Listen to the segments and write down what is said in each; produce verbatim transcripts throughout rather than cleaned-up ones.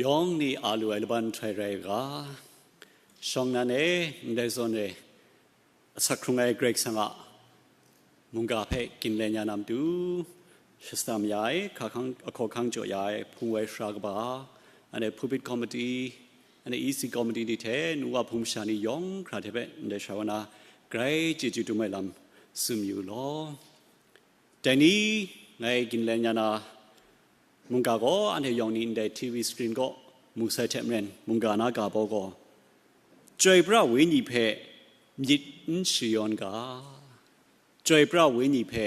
Yawng ni a lu ai laban nhtoi rai ga, shawng nnan e, ndai zawn e, asak hkrung ai Karai Kasang a mungga hpe ginlen ya na matu, shastam ya ai, hka hkang, ahkaw hkang jaw ya ai, hpung wai sara kaba, anhte pulpit committee, anhte E C committee ni hte, nu wa hpung masha ni yawng hkra hte hpe ndai sara wa na grai chyeju dum ai lam tsun yu law. Dai ni ngai ginlen ya na mungga gaw anhte yawng ni ndai T V screen kaw mu sai hte maren, mungga na ga baw gaw, Chyoi pra Wenyi hpe myit n shayawn ga, Chyoi pra Wenyi hpe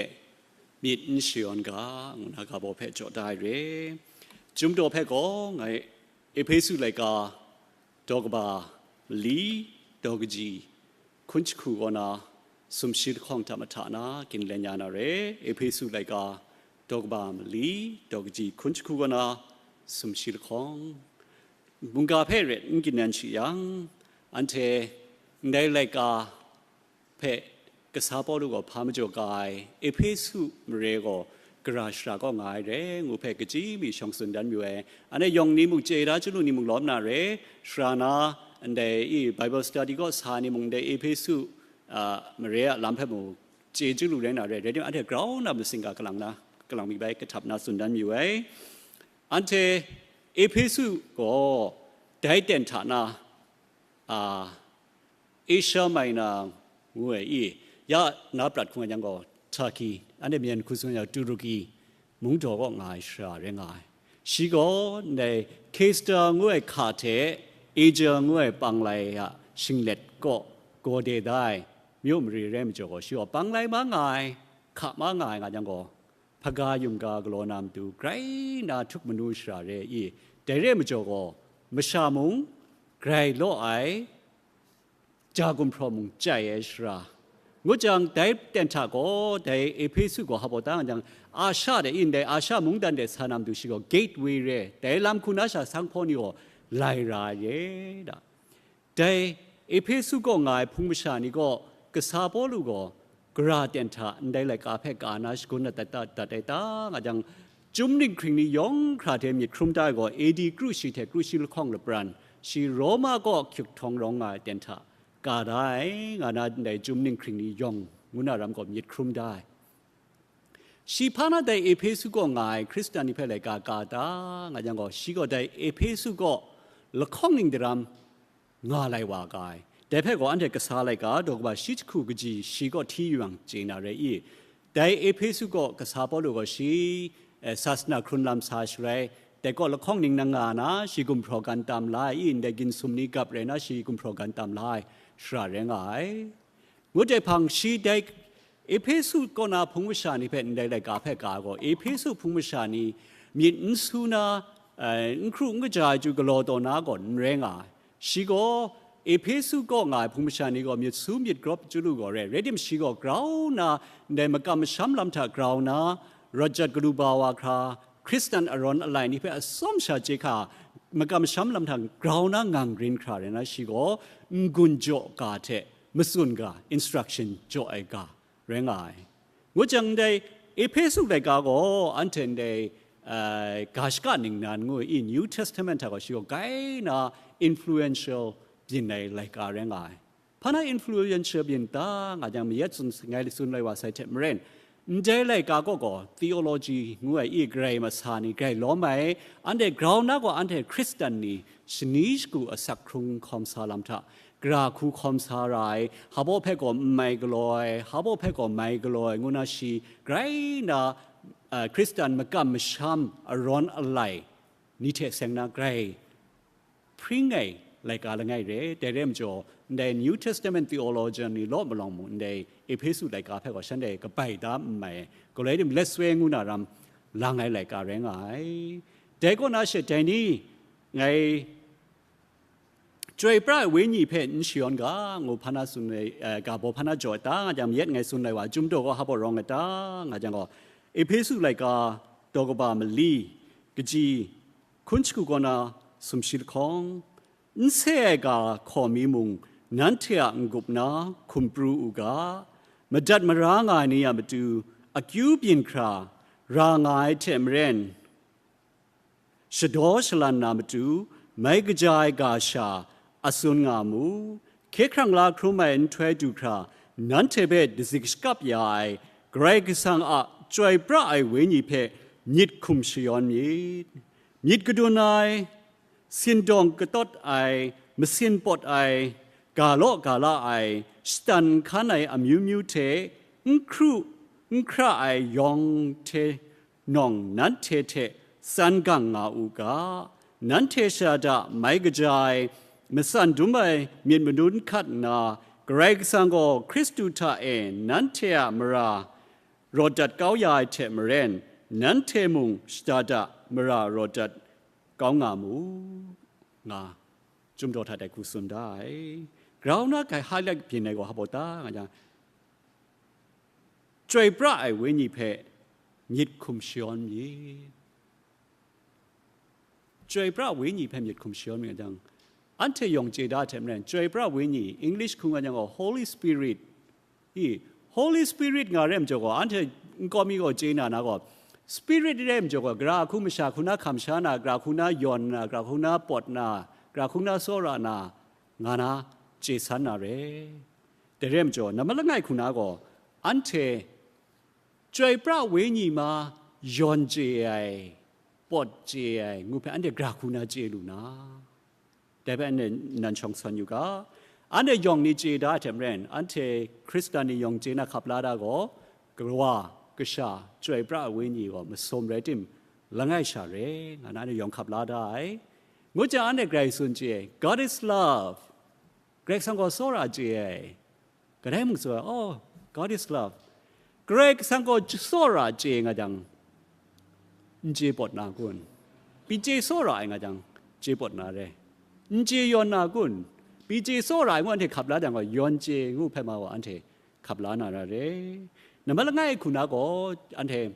myit n shayawn ga, ngu na ga baw hpe jaw da ai re. Chyum daw hpe gaw ngai Ehpesu laika daw kaba mali, daw kaji hkun jahku kaw na sumshi lahkawng hta mahta na ginlen ya na re. Ehpesu laika daw kaba mali, daw kaji hkun jahku kaw na sumshi lahkawng. Mungga hpe ret n ginnan shi yang, anhte ndai laika hpe kasa Pawlu gaw hpa majaw ka ai, Ehpesu mare gaw gara shara kaw nga ai re, ngu hpe kaji mi shawng tsun dan mayu ai. Anhte yawng ni mung chye da chyalu ni mung lawm na re, sara na ndai i Bible study kaw sa ni mung ndai Ehpesu, a, mare a lam hpe mung chye chyalu rai na re, rai timung anhte grau na masing ga kalang na, kalang mi bai kahtap na tsun dan mayu ai. Anhte Ehpesu gaw dai ten hta na, a, Asia Minor ngu ai i, ya na prat hkung ai yang gaw, Turkey, anhte myen hku tsun yang Turuki mung daw kaw nga ai shara rai nga ai. Shi gaw ndai Khesta ngu ai hka hte Asia ngu ai panglai a shinglet kaw gaw de da ai myu mari rai majaw gaw, shi gaw panglai ma nga ai, hka ma nga ai nga yang gaw, hpaga yum ga galaw na matu grai na htuk manu shara re i, dai re majaw gaw, masha mung grai law ai, ja gumhpraw mung chyai ai shara. Ngut jang, dai ten hta gaw, dai Ehpesu gaw hap awt da nga jang, Asha de, ndai Asha mungdan de sa na matu shi gaw gateway re, dai lam hku na sha sanghpaw ni gaw lai ra ai re da. Dai Ehpesu kaw nga ai hpung masha ni gaw, kasa Pawlu gaw gara ten hta ndai laika hpe ka na shagun dat, dat, dat, dat ai ta nga jang, Chyum ninghkring ni yawng hkra hte myit hkrum da ai gaw, A D kru shi hte kru shi lahkawng lapran, shi Roma kaw hkyuk htawng rawng nga ai ten hta ka da ai, nga na ndai Chyum ninghkring ni yawng ngu na ram gaw myit hkrum da ai. Shi hpa na dai Ehpesu kaw nga ai Hkristan ni hpe laika ka ta nga yang gaw, shi gaw dai Ehpesu kaw lahkawng ning daram nga lai wa ga ai. Dai hpe gaw anhte kasa laika daw kaba shi jahku kaji shi kaw hti yu yang chye na rai i? Dai Ehpesu kaw kasa Pawlu gaw shi, eh, sasana hkrun lam sa sharai, dai kaw lahkawng ning nang nga na, shi gumhpraw gan tam la ai i? Ndai ginsum ni gap rai na, shi gumhpraw gan tam la ai shara rai nga ai. Ngut ai hpang, shi dai Ehpesu kaw na hpung masha ni hpe ndai laika hpe ka gaw, Ehpesu hpung masha ni myit n su na, eh, n hkru n kaja ai chyu galaw taw na gaw n rai nga ai. Shi gaw Ehpesu kaw nga ai hpung masha ni gaw myit su myit grawp chyu lu gaw re, rai tim, shi gaw grau nna ndai makam masham lam hta grau nna, rawt jat galu ba wa hkra, Hkristan arawn alai ni hpe atsawm sha chye hkra, makam masham lam hta grau nna ngang rin hkra rai nna, shi gaw n-gun jaw ga hte matsun ga, instruction jaw ai ga rai nga ai. Ngut jang, ndai Ehpesu laika gaw anhte ndai, eh, ga shaka ningnan ngu i, New Testament hta gaw shi gaw grai na influential byin ai laika rai nga ai. Hpa na influential byin ta nga jang, mayat tsun, ngai tsun lai wa sai hte maren, ndai laika kaw gaw theology ngu ai i, Karai masa ni grai lawm ai, anhte grau nna gaw anhte Hkristan ni shani shagu asak hkrung hkawm sa lam hta, gara hku hkawm sa ra ai, hpa baw hpe gaw n mai galaw ai, hpa baw hpe gaw mai galaw ai, ngu na shi grai na, a, Hkristan makam masham arawn alai ni hte seng na grai hpring ai laika langai re. Dai rai majaw, ndai New Testament theologian ni law malawng mung, ndai Ehpesu laika hpe gaw shanhte kabai da n mai ai, galoi tim let swe ngu na ram lang ai laika rai nga ai. Dai kaw na she, dai ni ngai Chyoi pra ai Wenyi hpe n shayawn ga, ngu hpa na tsun ai, eh, ga baw hpa na jaw ai ta nga jang, mayat ngai tsun lai wa, Chyum daw gaw hpa baw rawng ai ta nga jang gaw, Ehpesu laika daw kaba mali, kaji hkun jahku kaw na sumshi lahkawng, n se ai ga hkaw mi mung, nanhte a n-gup na hkum pru u ga, madat mara nga ai ni a matu akyu byin hkra ra nga ai hte maren, shadaw shalan na matu, mai kaja ai ga sha a tsun nga mu. Hkye hkrang la hkrum ai nhtoi du hkra, nanhte hpe dazik shakap ya ai Karai Kasang a Chyoi pra ai Wenyi hpe myit hkum shayawn myit. Myit kadun ai, sindawng katawt ai, masin pawt ai, ga law ga la ai, shatan hkan ai amyu myu hte n hkru n hkra ai yawng hte nawng nanhte hte tsan gang nga u ga. Nanhte shada mai kaja ai, matsan dum ai myit madun hkat nna, Karai Kasang gaw Hkristu hta e nanhte a mara rawt dat kau ya ai hte maren, nanhte mung shada da mara rawt dat kau nga mu, nga Chyum daw hta dai hku tsun da ai. Grau na hkai highlight byin ai gaw hpa ta nga jang, Chyoi pra ai Wenyi hpe myit hkum shayawn myit. Chyoi pra Wenyi hpe myit hkum shayawn myit nga jang, anhte yawng chye da hte maren, Chyoi pra Wenyi, English hku nga jang gaw Holy Spirit, i, Holy Spirit nga re majaw gaw, anhte nkau mi gaw chye na na gaw, Spirit re majaw gaw, gara hku masha hku na hkam sha na, gara hku na yawn na, gara hku na pawt na, gara hku na tsawra na, nga na chye san na re. Dai re majaw, nambat langai hku na gaw, anhte Chyoi pra Wenyi ma yawn chye ai, pawt chye ai ngu hpe anhte gara hku na chye lu na, dai hpe anhte nan shawng sawn yu ga. Anhte yawng ni chye da hte maren, anhte Hkristan ni yawng chye na hkap la da gaw, Kawa, Kasha, Chyoi pra ai Wenyi gaw masum rai tim, langai sha re, nga na anhte yawng hkap la da ai. Ngut jang anhte grai tsun chye, God is love. Karai Kasang gaw tsawra chye ai. Kadai mung tsun ai, oh, God is love. Karai Kasang gaw tsawra chye nga jang, n chye pawt na kun? Pyi chye tsawra ai nga jang, chye pawt na re. N chye yawn na kun? Pyi chye tsawra ai ngu anhte hkap la jang gaw, yawn chye ngu hpe ma gaw anhte hkap la na ra re. Nambat langai hku na gaw, anhte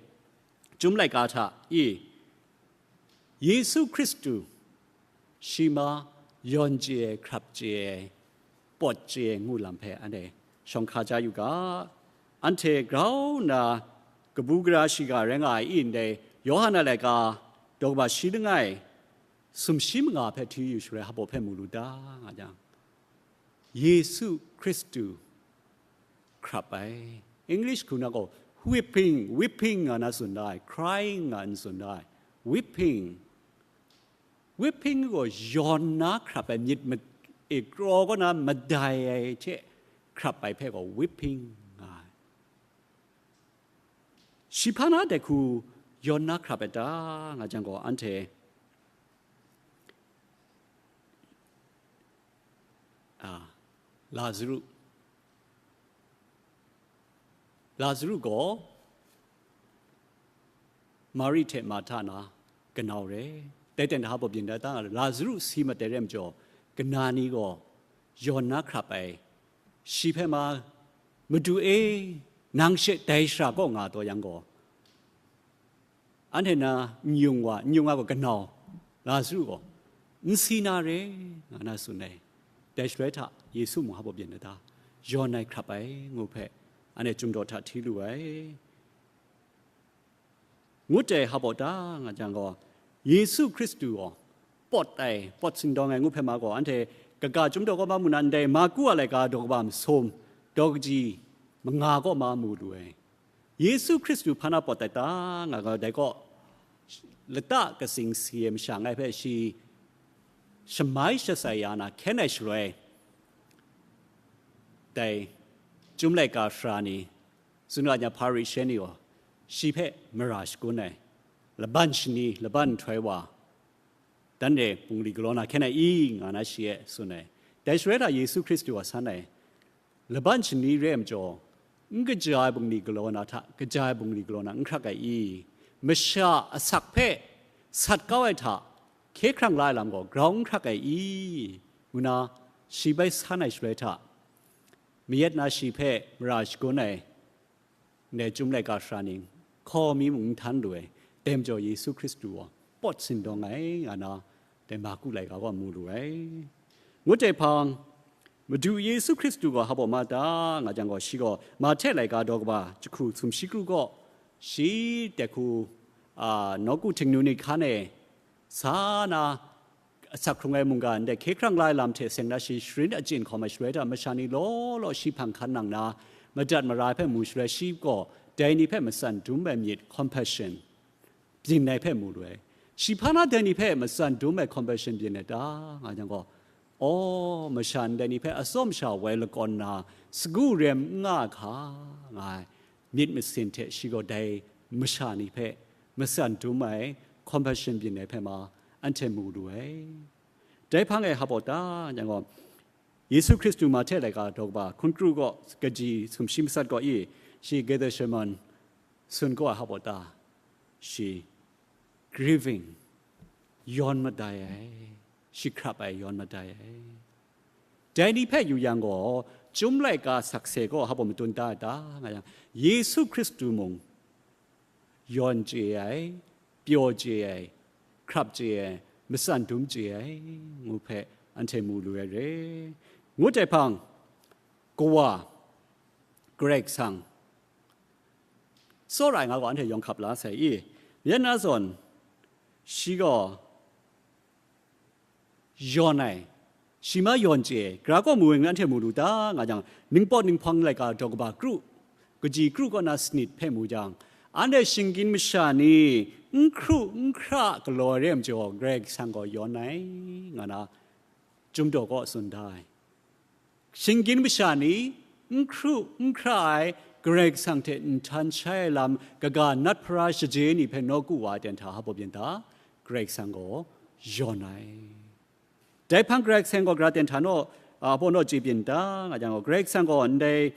Chyum laika hta i, Yesu Hkristu, shi ma yawn chye ai, hkrap chye ai, pawt chye ai ngu lam hpe anhte shawng hkra ja yu ga. Anhte grau nna kabu gara shiga rai nga ai i ndai Yawhan a laika daw kaba shi langai sumshi manga hpe hti yu shaloi hpa hpe mu lu da nga jang, Yesu Hkristu hkrap ai. English hku na gaw whipping, weeping nga na tsun da ai, crying nga n tsun da ai, whipping. Whipping gaw yawn na hkrap ai, myit ma-, e, kraw kaw na madai ai hte hkrap ai hpe gaw whipping nga ai. Shi hpa na dai hku yawn na hkrap ai ta nga jang gaw, anhte, a, Lazaru, Lazaru gaw Mari hte Marhta na kanau re. Dai ten da hpa byin da ta, Lazaru si mat ai re majaw, kana ni gaw yawn na hkrap ai, shi hpe ma, "Madu e, nang she dai shara kaw nga taw yang gaw, anhte na n-yung wa, n-yung wa gaw kanau, Lazaru gaw n si na re," nga na tsun ai. Dai shaloi hta Yesu mung hpa byin da ta, yawn ai hkrap ai ngu hpe, anhte Chyum daw hta hti lu ai. Ngut ai hpa ta nga jang gaw, Yesu Hkristu gaw pawt ai, pawt sindawng ai ngu hpe ma gaw, anhte kaga Chyum daw kaw ma mu na ndai Marku a laika daw kaba masum, daw kaji manga kaw ma mu lu ai. Yesu Hkristu hpa na pawt ai ta nga gaw, dai gaw lata katsing si ai masha ngai hpe shi shamai shasai ya na hkyen ai shaloi, dai Chyum laika sara ni, tsun ra nya Hparishe ni gaw shi hpe mara shagun ai, laban shani, laban nhtoi wa, dan re bungli galaw na hkyen ai i, nga na shi e tsun ai. Dai shaloi hta Yesu Hkristu a san ai, laban shani re ai majaw, n kaja ai bungli galaw na hta kaja ai bungli galaw na n hkrak ai i? Masha asak hpe sat kau ai hta hkye hkrang la ai lam gaw grau n hkrak ai i? Ngu na shi bai san ai shaloi hta, mayat na shi hpe mara shagun ai ndai Chyum laika sara ni, hkaw mi mung n htan lu ai, dai majaw Yesu Hkristu gaw pawt sindawng ai, nga na dai Marku laika gaw mu lu ai. Ngut ai hpang, Madu Yesu Hkristu gaw hpa ma ta nga jang gaw, shi gaw Mahte laika daw kaba jahku sumshi kru gaw, shi dai hku, a, nawku htingnu ni hkan e sa na, asak hkrung ai mungga ndai hkye hkrang la ai lam hte seng na shi sharin achyin hkawm ai shaloi hta, masha ni law law shi hpang hkan nang na, madat mara ai hpe mu shaloi, shi gaw dai ni hpe matsan dum ai myit, compassion, byin ai hpe mu lu ai. Shi hpa na dai ni hpe matsan dum ai compassion byin ai ta, nga jang gaw, aw, masha ndai ni hpe atsawm sha woi lakawn na, sagu rem n nga ai hka, nga ai myit masin hte shi gaw dai masha ni hpe matsan dum ai, compassion byin ai hpe ma anhte mu lu ai. Dai hpang e hap ta, yang gaw, Yesu Hkristu Mahte laika daw kaba hkun kru gaw, kaji sumshi matsat gaw i, shi Gethsemane sun gaw hap ta, shi grieving, yawn madai ai, shi hkrap ai, yawn madai ai. Dai ni hpe yu yang gaw, Chyum laika sakse gaw hap matun da ai ta, nga yang, Yesu Hkristu mung yawn chye ai, pyaw chye ai, hkrap chye ai, matsan dum chye ai, ngu hpe anhte mu lu ai re. Ngut ai hpang, Kawa, Karai Kasang, tsawra ai nga gaw anhte yawng hkap la sai i, yan na zawn, shi gaw yawn ai, shi ma yawn chye ai, gara kaw mu ai ngu anhte mu lu ta, nga jang, Ningpawt Ninghpang laika daw kaba kru, kaji kru kaw na sanit hpe mu jang, anhte shinggyim masha ni n hkru n hkra galaw ai re ai majaw, Karai Kasang gaw yawn ai, nga na Chyum daw kaw tsun da ai. Shinggyim masha ni n hkru n hkra ai, Karai Kasang hte nhtan shai ai lam kaga nat hpara shaje ni hpe nawku wa ai ten hta hap byin ta, Karai Kasang gaw yawn ai. Dai hpang Karai Kasang gaw gara ten hta naw, a, hpaw naw chye byin ta, nga jang gaw, Karai Kasang gaw ndai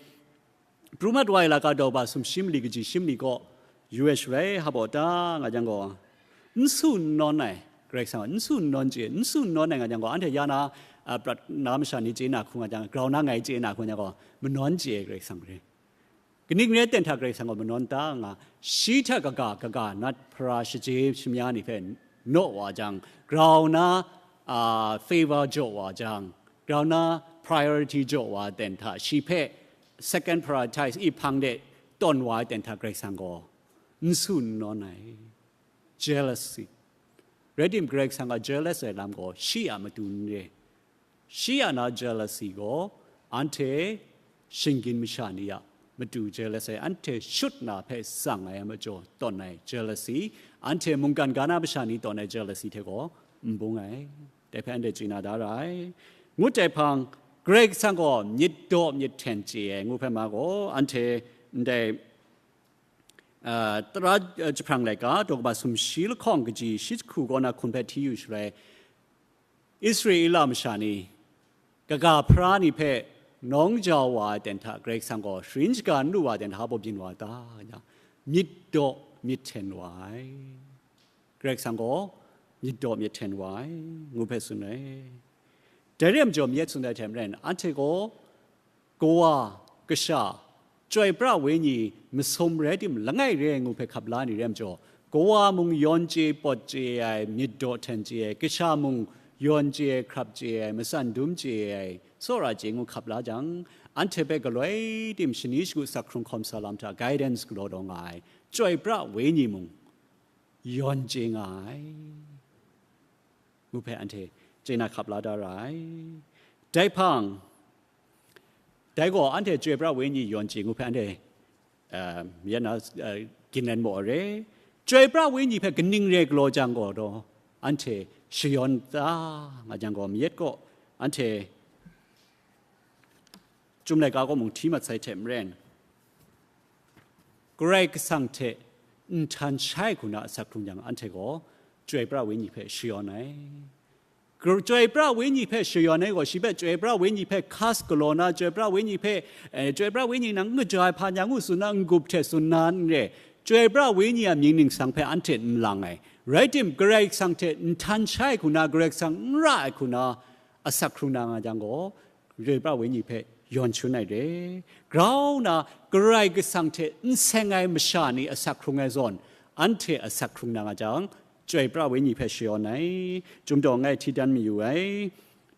pru mat wa ai laika daw ba sumshi mali kaji shi mali gaw yu ai shaloi hap ta, nga jang gaw, n su n nawn ai, Karai Kasang gaw n su n nawn chye, n su n nawn ai nga jang gaw, anhte ya na, a, prat na masha ni chye na hku nga jang, grau na ngai chye na hku nga jang gaw, manawn chye ai Karai Kasang re. Kaning rai ten hta Karai Kasang gaw manawn ta nga, shi hta kaga, kaga nat hpara shaje shamya ni hpe naw wa jang, grau na, a, favor jaw wa jang, grau na priority jaw wa ai ten hta, shi hpe second prioritize i hpang de tawn wa ai ten hta Karai Kasang gaw n su n nawn ai. Jealousy. Rai tim, Karai Kasang a jealous ai lam gaw shi a matu n re. Shi a na jealousy gaw anhte shinggyim masha ni a matu jealous ai, anhte shut na hpe tsang ai a majaw tawn ai jealousy, anhte mungkan ga na masha ni tawn ai jealousy hte gaw n bung ai. Dai hpe anhte chye na da ra ai. Ngut ai hpang, Karai Kasang gaw myit daw myit hten chye ai ngu hpe ma gaw, anhte ndai, a, tara, a, jahprang laika, daw kaba sumshi lahkawng kaji shi jahku kaw na hkun hpe hti yu shaloi, Israela masha ni, kaga hpara ni hpe nawng jau wa ai ten hta Karai Kasang gaw sharin shaga n lu wa ai ten hta hap byin wa ta, myit daw myit hten wa ai. Karai Kasang gaw myit daw myit hten wa ai, ngu hpe tsun ai. Dai re ai majaw, myit tsun ai hte maren, anhte gaw Kawa, Kasha, Chyoi Pra Wenyi masum rai tim, langai re ai ngu hpe hkap la ni re ai majaw, Kawa mung yawn chye pawt chye ai, myit daw hten chye ai, Kasha mung yawn chye ai, hkrap chye ai, matsan dum chye ai, tsawra chye ai ngu hkap la jang, anhte hpe galoi tim shani shagu sak hkrung hkawm sa lam hta guidance galaw taw nga ai, Chyoi Pra Wenyi mung yawn chye nga ai, ngu hpe anhte chye na hkap la da ra ai. Dai hpang, dai gaw anhte Chyoi Pra Wenyi yawn chye ngu hpe anhte, uh, ya na, uh, ginlen maw re. Chyoi Pra Wenyi hpe kaning re galaw jang gaw daw, anhte shayawn ta nga jang gaw, mayat gaw anhte Chyum laika kaw mung hti mat sai hte maren, Karai Kasang hte nhtan shai hku na asak hkrung yang, anhte gaw Chyoi Pra Wenyi hpe shayawn ai. Gr-, Chyoi Pra Wenyi hpe shayawn ai gaw, shi hpe Chyoi Pra Wenyi hpe kas galaw na, Chyoi Pra Wenyi hpe, eh, Chyoi Pra Wenyi nang n kaja ai hpa n yang u tsun na, n-gup hte tsun na n re. Chyoi Pra Wenyi a mying ningsang hpe anhte n lang ai. Rai tim, Karai Kasang hte nhtan shai hku na, Karai Kasang n ra ai hku na, asak hkrung na nga jang gaw, Chyoi Pra Wenyi hpe yawn shun ai re. Grau na, Karai Kasang hte n seng ai masha ni asak hkrung ai zawn, anhte asak hkrung na nga jang, Chyoi Pra Wenyi hpe shayawn ai. Chyum daw ngai hti dan mayu ai.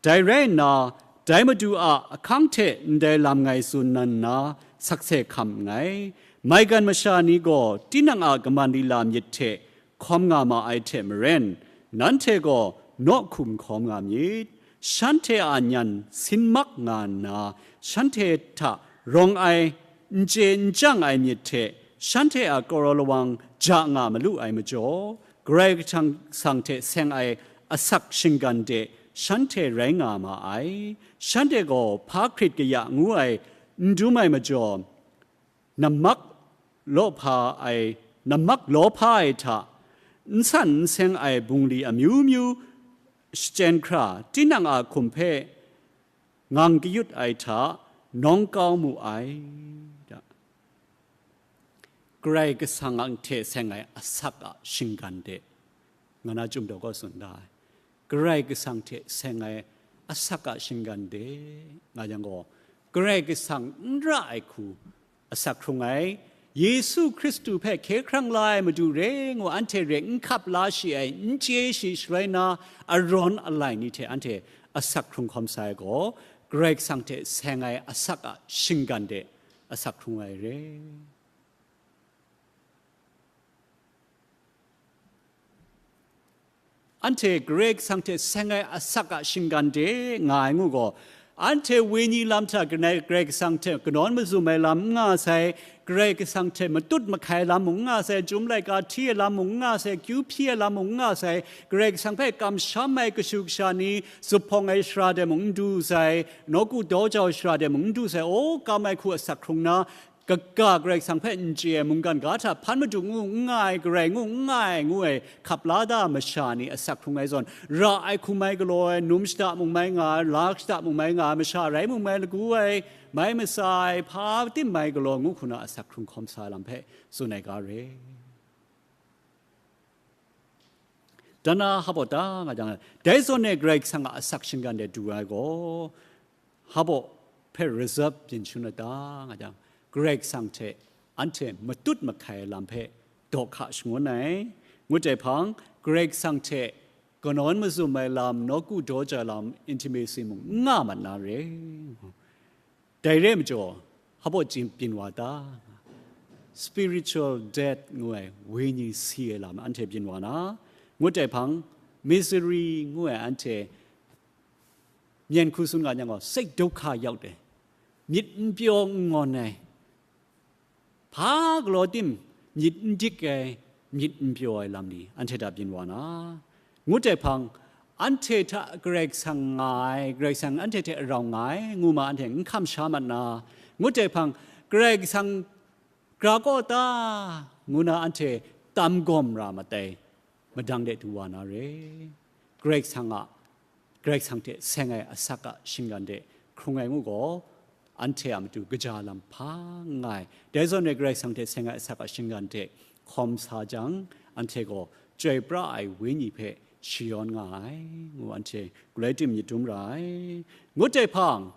Dai rai nna, dai Madu a ahkang hte ndai lam ngai tsun nan nna, sakse hkam nngai. Maigan masha ni gaw tinang a kaman lila myit hte hkawm nga ma ai hte maren, Nanhte gaw naw hkum hkawm nga myit. Shanhte a nyan sin mak nga nna, shanhte hta rawng ai, n chye n chyang ai myit hte shanhte a karaw lawang ja nga malu ai majaw, Karai Kasang hte seng ai asak shinggan de shanhte rai nga ma ai. Shanhte gaw hpa hkrit kaya ngu ai n dum ai majaw, nammak law hpa ai, nammak law hpa ai hta n san n seng ai bungli amyu myu shachyen hkra, tinang a hkum hpe ngang kayut ai hta nawng kau mu ai. Karai Kasang hte seng ai asak a shinggan de, nga na Chyum daw kaw tsun da ai. Karai Kasang hte seng ai asak a shinggan de, nga yang gaw, Karai Kasang n ra ai hku asak hkrung ai, Yesu Hkristu hpe hkye hkrang la ai Madu re ngu anhte re n hkap la shi ai, n chye shi shaloi na, arawn alai ni hte anhte asak hkrung hkawm sai gaw, Karai Kasang hte seng ai asak a shinggan de asak hkrung ai re. Anhte Karai Kasang hte seng ai asak a shinggan de nga ai ngu gaw, anhte wenyi lam hta Karai Kasang hte kanawn mazum ai lam n nga sai, Karai Kasang hte matut mahkai lam mung n nga sai, Chyum laika hti ai lam mung n nga sai, kyu hpyi ai lam mung n nga sai, Karai Kasang hpe kamsham ai kashu kasha ni zuphpawng ai shara de mung n du sai, nawku daw jau ai shara de mung n du sai, o, kam ai hku asak hkrung na, kaga Karai Kasang hpe n chye ai mungkan ga hta hpan madu ngu n nga ai, Karai ngu n nga ai ngu ai hkap la da masha ni asak hkrung ai zawn, ra ai hku mai galaw ai, num shada mung mai nga ai, lak shada mung mai nga ai, masha rai mung mai lagu ai, mai matsa ai, hpa tim mai galaw ngu hku na asak hkrung hkawm sa ai lam hpe tsun ai ga re. Dan na hpaw ta nga jang, dai zawn e Karai Kasang a asak shinggan de du ai gaw, hpaw hpe reserve byin shangun ai ta nga jang, Karai Kasang hte anhte matut mahkai ai lam hpe daw hka shangun ai. Ngut ai hpang, Karai Kasang hte kanawn mazum ai lam, nawku daw jau ai lam, intimacy mung n nga mat na re. Dai re ai majaw, hpaw byin wa ta? Spiritual death ngu ai, wenyi si ai lam anhte byin wa na, ngut ai hpang, misery ngu ai, anhte myen hku tsun nga yang gaw, sek dawhka yau de, myit n pyaw n ngawn ai, hpa galaw tim myit n dik ai, myit n pyaw ai lam ni anhte hta byin wa na, ngut ai hpang, anhte hta Karai Kasang nga ai, Karai Kasang anhte hte rau nga ai, ngu ma anhte n hkam sha mat na, ngut ai hpang, Karai Kasang gra kaw ta, ngu na anhte tam gawm ra mat ai, madang de du wa na re. Karai Kasang a, Karai Kasang hte seng ai asak a shinggan de hkrung ai ngu gaw, anhte a matu kaja lam hpa n nga ai. Dai zawn e Karai Kasang hte seng ai asak a shinggan de hkawm sa jang, anhte gaw chyoi pra ai wenyi hpe shayawn nga ai, ngu anhte galoi tim myit dum ra ai. Ngut ai hpang,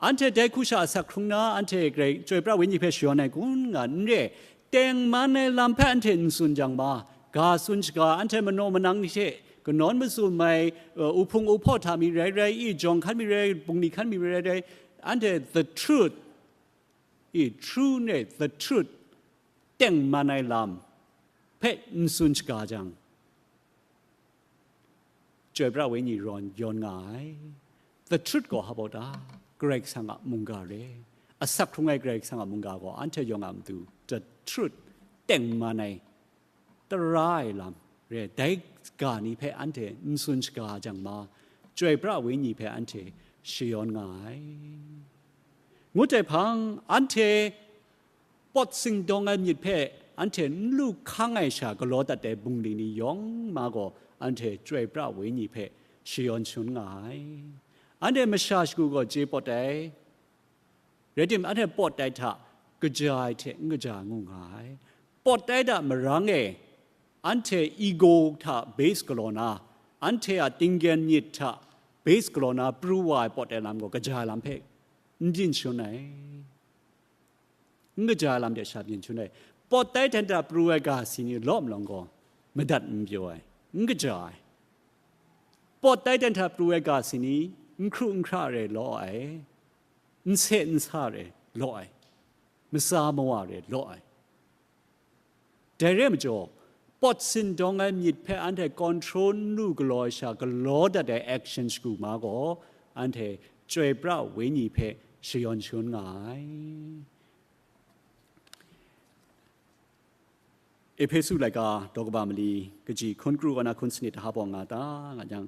anhte dai hku sha asak hkrung na, anhte Karai chyoi pra wenyi hpe shayawn ai kun nga n re, tengman ai lam hpe anhte n tsun jang ma, ga tsun shaga, anhte manaw manang ni hte, kanawn mazum ai, uh, uhpung uhpaw hta mi rai rai i, jawng hkan mi rai, bungli hkan mi rai rai, anhte the truth i, true ne, the truth, tengman ai lam hpe n tsun shaga jang, chyoi pra wenyi rawn yawn nga ai. The truth gaw hpaw ta? Karai Kasang a mungga re. Asak hkrung ai Karai Kasang a mungga gaw anhte yawng a matu the truth, tengman ai, tara ai lam re. Dai ga ni hpe anhte n tsun shaga jang ma, chyoi pra wenyi hpe anhte shayawn nga ai. Ngut ai hpang, anhte pawt singdawng ai myit hpe anhte n lu hkang ai sha galaw dat ai bungli ni yawng ma gaw, anhte chyoi pra wenyi hpe shayawn shangun nga ai. Anhte masha shagu gaw chye pawt ai, rai timung, anhte pawt ai hta kaja ai hte n kaja ai ngu nga ai. Pawt ai hta marang e, anhte ego hta base galaw na, anhte a tinggen myit hta base galaw na pru wa ai pawt ai lam gaw, kaja ai lam hpe n byin shangun ai. N kaja ai lam de sha byin shangun ai. Pawt ai hta pru ai ga si ni law malawng gaw, madat n pyaw ai, n kaja ai. Pawt ai hta pru ai ga si ni n hkru n hkra re law ai, n se n sa re law ai, matsa mawa re law ai. Dai re ai majaw, Pawt sindawng ai myit hpe anhte control n lu galaw ai sha, galaw dat ai action shagu ma gaw, anhte chyoi pra wenyi hpe shayawn shangun nga ai. Ehpesu laika daw kaba mali kaji hkun kru kaw na hkun sanit hta bawng nga ta nga jang,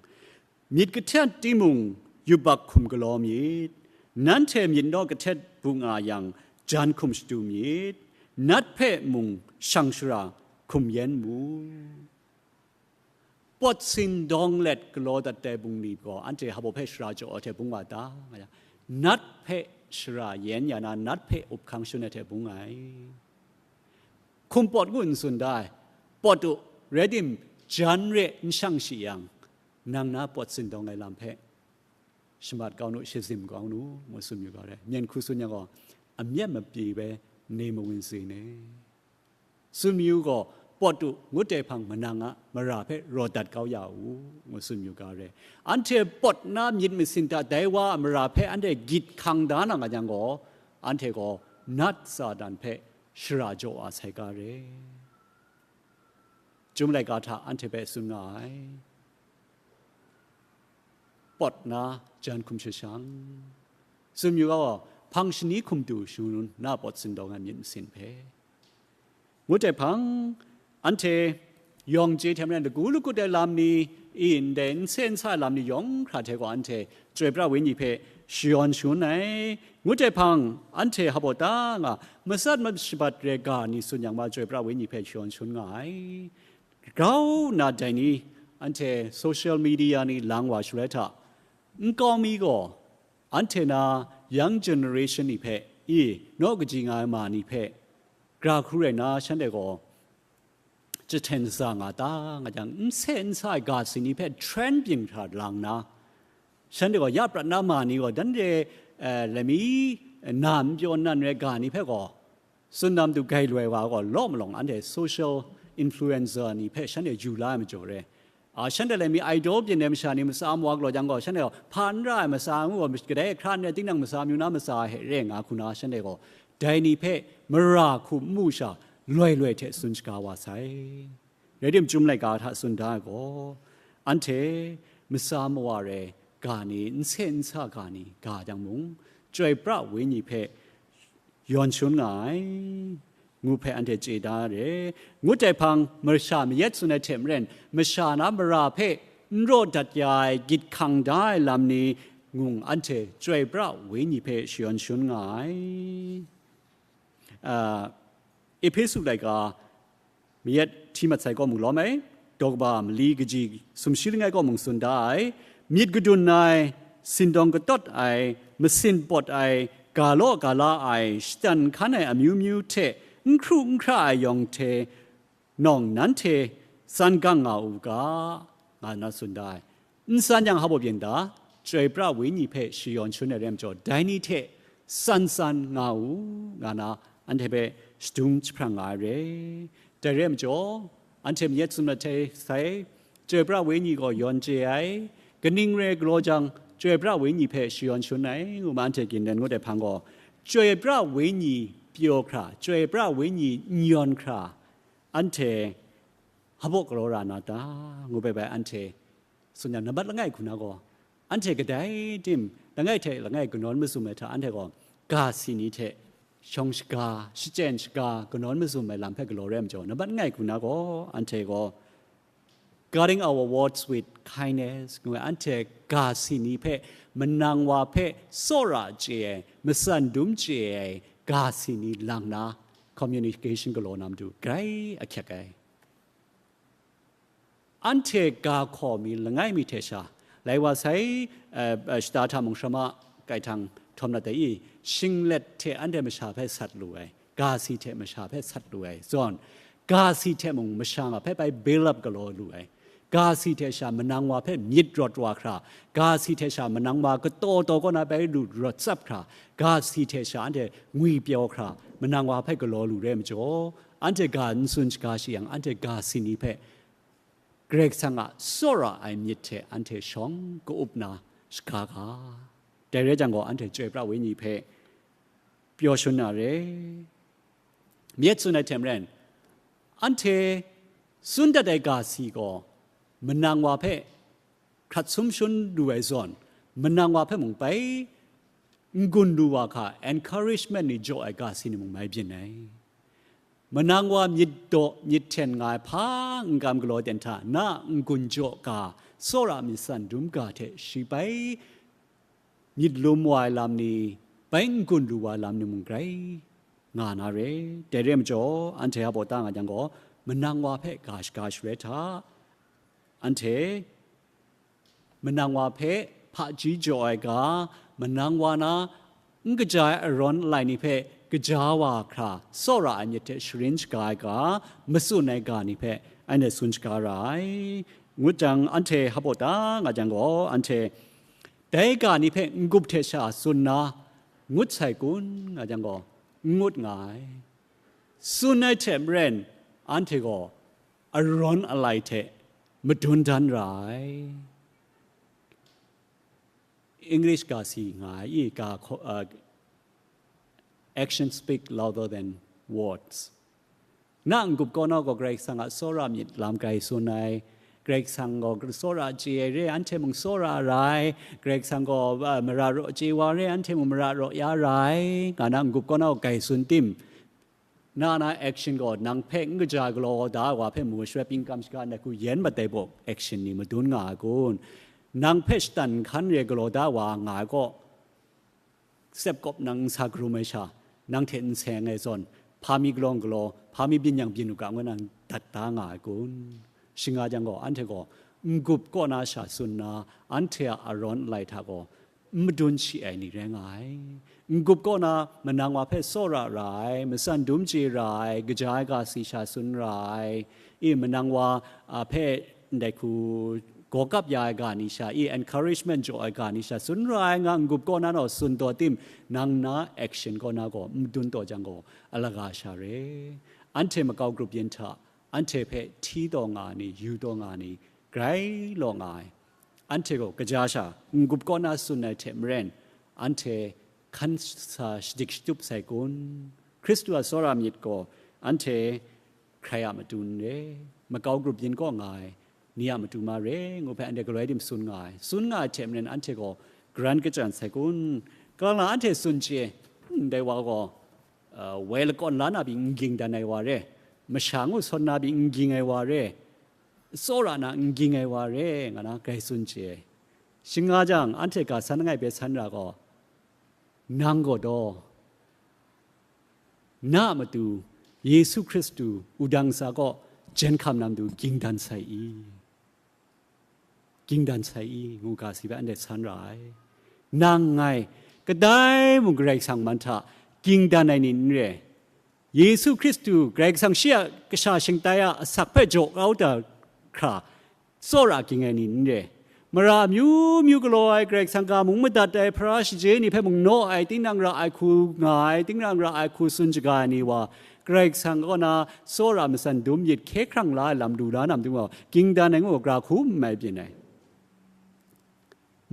myit kahtet timung yubak hkum galaw myit, nanhte myit naw kahtet bu nga yang, jan hkum shadu myit, nat hpe mung shang shara hkum yen mu. Pawt sindawng let galaw dat ai bungli gaw, anhte hpa hpe shara jaw ai hte bung wa ta nga yang, nat hpe shara yen ya na, nat hpe up hkang shun ai hte bung ai. Hkum pawt ngu n tsun da ai, pawt u, rai tim, jan re n shang shi yang, nang na pawt sindawng ai lam hpe shamat kau nu, shazim kau nu, ngu tsun yu ga re. Myen hku tsun yang gaw, amyat mapyi bai ne mawun si ne. Tsun mayu gaw, pawt u, ngut ai hpang manang a mara hpe raw dat kau ya u, ngu tsun yu ga re. Anhte pawt na myit masin hta dai wa a mara hpe anhte gyit hkang da na nga yang gaw, anhte gaw nat Satan hpe shara jaw wa sai ga re. Chyum laika hta anhte hpe tsun nga ai. Pawt na jan hkum shashang. Tsun yu gaw, hpang shani hkum du shangun na pawt sindawng ai myit masin hpe. Ngut ai hpang, anhte yawng chye hte maren lagu lagut ai lam ni, i ndai n se n sa ai lam ni yawng hkra hte gaw anhte chyoi pra wenyi hpe shayawn shangun ai. Ngut ai hpang, anhte hpa ta nga, matsat mashabat re ga ni tsun yang ma, chyoi pra wenyi hpe shayawn shangun nga ai. Grau nna dai ni, anhte social media ni lang wa shaloi hta, nkau mi gaw, anhte na young generation ni hpe, i, naw kaji nga ai ma ni hpe, gra hkru rai nna, shanhte gaw jahten za nga ta nga jang, n se n sa ai ga si ni hpe trend byin hkra lang nna, shanhte gaw ya prat na ma ni gaw, dan re, eh, lami na n pyaw nnan re ga ni hpe gaw, tsun na matu gai loi wa gaw, law malawng anhte social influencer ni hpe shanhte yu la ai majaw re. A, shanhte lai mi idol byin ai masha ni matsa mawa galaw jang gaw, shanhte gaw hpa n ra ai matsa ngu gaw, kadai hkra n rai, tinang matsa amyu na matsa hte re nga hku na, shanhte gaw dai ni hpe mara hku n mu sha, loi loi hte tsun shaga wa sai. Rai tim, Chyum laika hta tsun da ai gaw, anhte matsa mawa re ga ni, n se n sa ga ni ga jang mung, chyoi pra wenyi hpe yawn shangun nga ai, ngu hpe anhte chye da re. Ngut ai hpang, masha mayat tsun ai hte maren, masha na mara hpe n raw dat ya ai, gyit hkang da ai lam ni ngu anhte chyoi pra wenyi hpe shayawn shangun nga ai. Ah, Ehpesu laika mayat hti mat sai kaw mung lawm ai, daw kaba mali kaji sumshi langai kaw mung tsun da ai, myit gadun ai, sindawng katawt ai, masin pawt ai, ga law ga la ai, shatan hkan ai amyu myu hte n hkru n hkra ai yawng hte nawng nanhte san gang nga u ga, nga na tsun da ai. N san yang hpa byin da, chyoi pra wenyi hpe shayawn shangun ai rai majaw, dai ni hte san san nga u, nga na anhte hpe shadung jahprang nga ai re. Dai rai majaw, anhte mayat tsun mat hte sai, chyoi pra wenyi gaw yawn chye ai, kaning re galaw jang, chyoi pra wenyi hpe shayawn shangun ai, ngu ma anhte gindin ngut ai hpang gaw, chyoi pra wenyi pyaw hkra, chyoi pra wenyi n yawn hkra, anhte hpa galaw ra na ta, ngu bai bai anhte tsun yang, nambat langai hku na gaw, anhte kadai tim langai hte langai kanawn mazum ai hta, anhte gaw ga si ni hte shawng shaga, shachyen shaga, kanawn mazum ai lam hpe galaw rai majaw, nambat langai hku na gaw, anhte gaw guarding our words with kindness, ngu ai, anhte ga si ni hpe, manang wa hpe tsawra chye ai, matsan dum chye ai ga si ni lang na, communication galaw na matu grai ahkyak ai. Anhte ga hkaw mi langai mi hte sha, lai wa sai, eh, eh, shata hta mung shama kai htang htawm na dai i, shinglet hte anhte masha hpe sat lu ai, ga si hte masha hpe sat lu ai zawn, ga si hte mung masha nga hpe bai build up galaw lu ai, ga si hte sha manang wa hpe myit rawt wa hkra, ga si hte sha manang wa kataw taw kaw na bai lu rawt tsap hkra, ga si hte sha anhte ngwi pyaw hkra, manang wa hpe galaw lu re majaw, anhte ga n tsun shaga shi yang, anhte ga si ni hpe Karai Kasang a tsawra ai myit hte anhte shawng ka-up na shaga ga. Dai rai jang gaw, anhte chyoi pra wenyi hpe pyaw shangun na re. Myit tsun ai hte maren, anhte Tsun dat ai ga si gaw, manang wa hpe hkrat sum shun lu ai zawn, manang wa hpe mung bai n-gun lu wa hka, encouragement ni jaw ai ga si ni mung mai byin ai. Manang wa myit daw myit hten nga ai hpa n kam galaw ten hta, na n-gun jaw ga, tsawra myit san dum ga hte shi bai myit lum wa ai lam ni, bai n-gun lu wa ai lam ni mung grai nga na re. Dai re ai majaw, anhte a baw ta nga jang gaw, manang wa hpe ga shaga shaloi hta, anhte manang wa hpe hpaji jaw ai ga, manang wa na n kaja ai arawn alai ni hpe kaja wa hkra tsawra ai myit hte sharin shaga ai ga, matsun ai ga ni hpe anhte tsun shaga ra ai. Ngut jang, anhte hpaw ta nga jang gaw, anhte dai ga ni hpe n-gup hte sha tsun na ngut sai kun nga jang gaw, n ngut nga ai. Tsun ai hte maren, anhte gaw arawn alai hte madun dan ra ai. English ga si nga ai, i ga hkaw-, uh, "Actions speak louder than words." Na n-gup kaw na gaw Karai Kasang a tsawra myit lam grai tsun ai. Karai Kasang gaw tsawra chye ai re, anhte mung tsawra ra ai. Karai Kasang gaw, uh, mara raw chye wa re, anhte mung mara raw ya ra ai, nga na n-gup kaw na gaw grai tsun tim, na na action gaw nang hpe n kaja galaw da ai wa hpe mu ai shaloi pyi n kam shaga na hku yen mat ai baw action ni madun nga ai kun? Nang hpe shatan nhkan re galaw da ai wa nga ai gaw, sep kawp nang n sa karum ai sha, nang hte n seng ai zawn, hpa mi galaw n galaw, hpa mi byin yang byin u ga ngu nang dat da nga ai kun? Shing nga jang gaw, anhte gaw n-gup kaw na sha tsun na, anhte a arawn alai hta gaw n madun shi ai ni rai nga ai. N-gup kaw na manang wa hpe tsawra ra ai, matsan dum chye ra ai, kaja ai ga si sha tsun ra ai, i manang wa, a, hpe ndai hku gaw kap ya ai ga ni sha, i encouragement jaw ai ga ni sha tsun ra ai nga n-gup kaw na naw tsun taw tim, nang na action kaw na gaw n madun taw jang gaw, alaga sha re. Anhte makau grup yin hta, anhte hpe hti taw nga ai ni, yu taw nga ai ni, grai law nga ai. Anhte gaw kaja sha n-gup kaw na tsun ai hte maren, anhte hkan sa shadik shatup sai kun? Hkristu a tsawra myit gaw anhte hkrai a matu n re, makau grup yin kaw nga ai ni a matu ma re, ngu hpe anhte galoi dim tsun nga ai. Tsun nga ai hte maren anhte gaw garan kachyan sai kun? Kalang anhte tsun chye, "Hmm, ndai wa gaw, uh, woi lakawn la na pyi n ging dan ai wa re, masha ngu sawn na pyi n ging ai wa re, tsawra na n ging ai wa re," nga na grai tsun chye ai. Shing nga jang, anhte ga san langai hpe san ra gaw, nang gaw daw, na a matu Yesu Hkristu wudang ntsa kaw jen hkam na matu ging dan sai i? Ging dan sai i? Ngu ga si hpe anhte san ra ai. Nang ngai kadai mung Karai Kasang man hta ging dan ai ni n re. Yesu Hkristu Karai Kasang shi a kasha shingtai a asak hpe jaw kau da hkra tsawra ging ai ni n re. Mara amyu myu galaw ai, Karai Kasang ga mung madat ai, hpara shaje ni hpe mung naw ai, tinang ra ai hku nga ai, tinang ra ai hku tsun shaga ai ni wa, Karai Kasang kaw na tsawra matsan dum yit hkye hkrang la ai lam lu la na matu gaw, ging dan ai ngu gra hku n mai byin ai.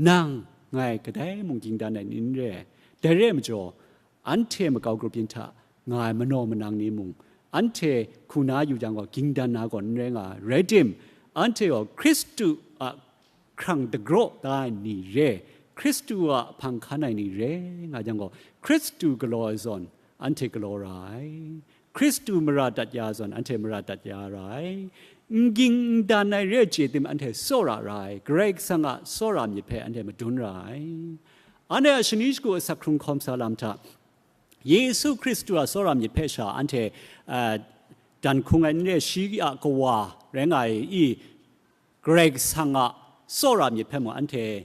Nang, ngai kadai mung ging dan ai ni n re ai. Dai re ai majaw, anhte makau grup yin hta nga ai manaw manang ni mung, anhte hku na yu jang gaw, ging dan na gaw n rai nga ai. Rai tim, anhte gaw Hkristu a hkrang dagraw da ai ni re, Hkristu a hpang hkan ai ni re nga jang gaw, Hkristu galaw ai zawn, anhte galaw ra ai. Hkristu mara dat ya ai zawn, anhte mara dat ya ra ai. N ging n dan ai re ai chye tim, anhte tsawra ra ai. Karai Kasang a tsawra myit hpe anhte madun ra ai. Anhte a shani shagu asak hkrung hkawm sa lam hta, Yesu Hkristu a tsawra myit hpe sha anhte, ah, dan hkung ai n re, shi a kawa rai nga ai i, Karai Kasang a tsawra myit hpe mung anhte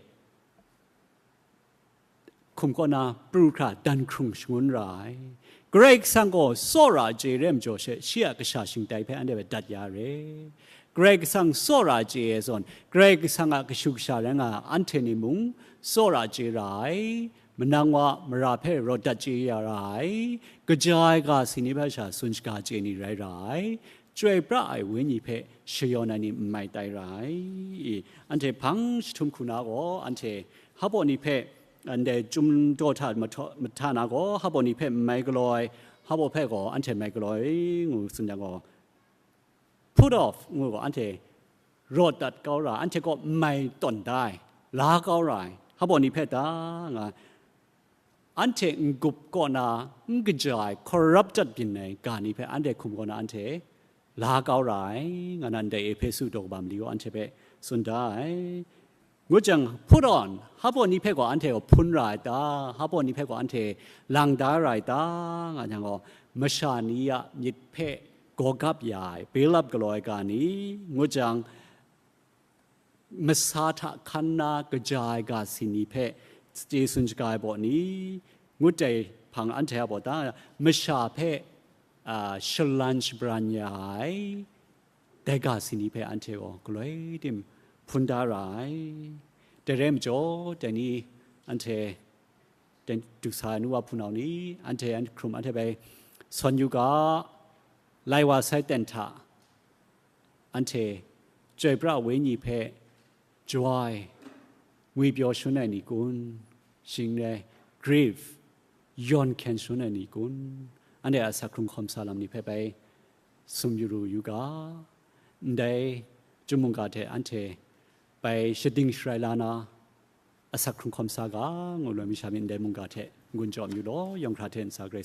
hkum kaw na pru hkra dan hkrung shangun ra ai. Karai Kasang gaw tsawra chye re ai majaw she, shi a kasha shingtai hpe anhte hpe dat ya re. Karai Kasang tsawra chye ai zawn, Karai Kasang a kashu kasha rai nga ai anhte ni mung tsawra chye ra ai. Manang wa mara hpe rawt dat chye ya ra ai. Kaja ai ga si ni hpe sha tsun shaga chye ni rai ra ai. Chyoi pra ai Wenyi hpe shayawn ai ni n mai tai ra ai. Anhte hpang jahtum hku na gaw, anhte hpaw ni hpe, ndai chyum daw hta mahta na gaw, hpaw ni hpe n mai galaw ai, hpaw hpe gaw anhte mai galaw ai, ngu tsun yang gaw, put off ngu gaw anhte rawt dat kau ra ai, anhte kaw n mai tawn da ai, la kau ra ai, hpa baw ni hpe ta nga, anhte n-gup kaw na n kaja ai, corrupted byin ai ga ni hpe anhte hkum kaw na anhte la kau ra ai, nga na ndai Ehpesu daw kaba mali gaw anhte hpe tsun da ai. Ngut jang, put on, hpa baw ni hpe gaw anhte gaw hpun ra ai ta, hpa baw ni hpe gaw anhte lang da ra ai ta, nga jang gaw, masha ni a myit hpe gawgap ya ai, build up galaw ai ga ni, ngut jang, masa hta hkan na kaja ai ga si ni hpe chye tsun shaga ai baw ni, ngut dai hpang anhte a baw ta, masha hpe, a, shalan shabran ya ai, dai ga si ni hpe anhte gaw galoi tim hpun da ra ai. Dai rai majaw, dai ni anhte, dai du sa ai nu wa hpunau ni, anhte an hkrum anhte bai sawn yu ga, lai wa sai ten hta, anhte chyoi pra wenyi hpe joy, ngwipyaw shangun ai ni kun, shing rai grief, yawn hkyen shangun ai ni kun, anhte a asak hkrung hkawm sa lam ni hpe bai sum yu ru yu ga, ndai chyum mungga hte anhte bai shading sharai la na, asak hkrung hkawm sa ga, ngu loi masha myit ndai mungga hte n-gun chyawm yu law, yawng hkra hte ntsa Karai